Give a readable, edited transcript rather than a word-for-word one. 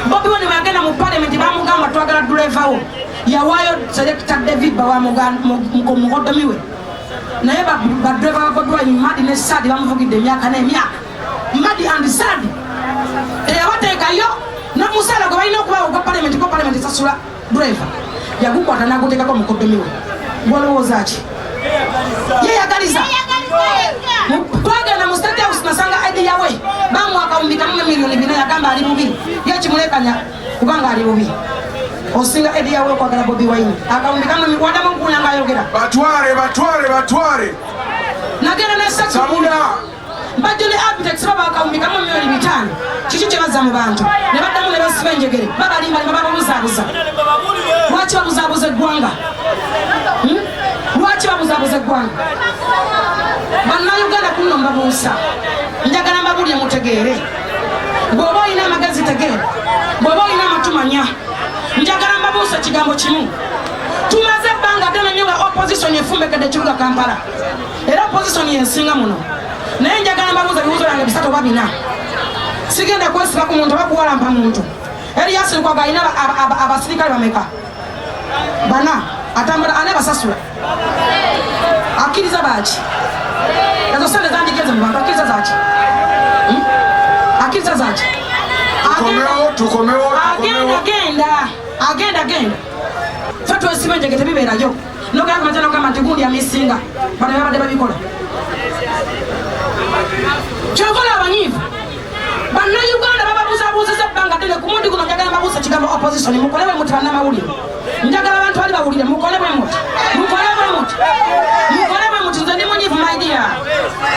Bobi Wine bweyagenda mu parliament, bamugamba, "Twagala driver wo." Yawaayo Selector David Bawa, mukodomi we. Naye ba driver ba Bobi Wine, Madi ne Sadi, bamuvugidde emyaka n'emyaka. Madi and Sadi teyabateekayo n'omusaala gwe balina okubawa ogwa parliament, ko parliament esasula driver. Yagukwata n'aguteekako mukodomi we. Gwolowooza ki? Yeyagaliza. Twagenda mu State House, nasanga Eddy Yawe bamuwa 1,400,000. Yagamba ali bubi, ye kimulekanya kubanga ali bubi. Osinga Eddy Yawe okwagala Bobi Wine? 1,000 wadamu nkunya nga ayogera. Batwale, batwale, batwale. Nagenda ne Sabula. Bajjo ne Abitex baba 1,500,000. Kiki kye bazza mu bantu? Ne baddamu ne basiba enjegere, babalimbalima, bababuzaabuza. Lwaki babuzaabuza eggwanga? Hmm? Lwaki babuzaabuza eggwanga? Bannayuganda, kuno mbabuusa, njagala mbabulye mutegeere. Bw'oba olina amagezi, tegeera. Bw'oba olina amatumanya, njagala mbabuusa ekigambo kimu. Tumaze ebbanga ddene nnyo nga opposition efumbekedde ekibuga Kampala, era opposition yensinga muno. Naye njagala mbabuuza ebibuuzo byange bisatu oba bina. Sigenda kwesiba ku muntu oba kuwalampa muntu. Erias Lukwago alina abasirikale bameka? Bana. Atambula ani? Abasasula? Akkiriza baki? Ezo sente zandigenze mu bantu. Akkiriza zaki? Hmm? Akkiriza zaki? Tukomewo, tukomewo. Agenda. Tukomewo. Genda, agenda, genda. Fe twesiba enjege, tebibeerayo. Nogenda kumaza nogamba nti gundi amisinga. Bano babadde babikola. Kyokola abanyiivu, Bannayuganda bababuzabuuziza ebbanga ddene. Ku mundi guno njagala mbabuusa ekigambo. Opposition, mukole bwe muti. Bannamawulire, njagala abantu bali bawulire. Mukole bwe muti, mukole bwe muti, mukole bwe muti. Nze ndi munyiivu, my dear.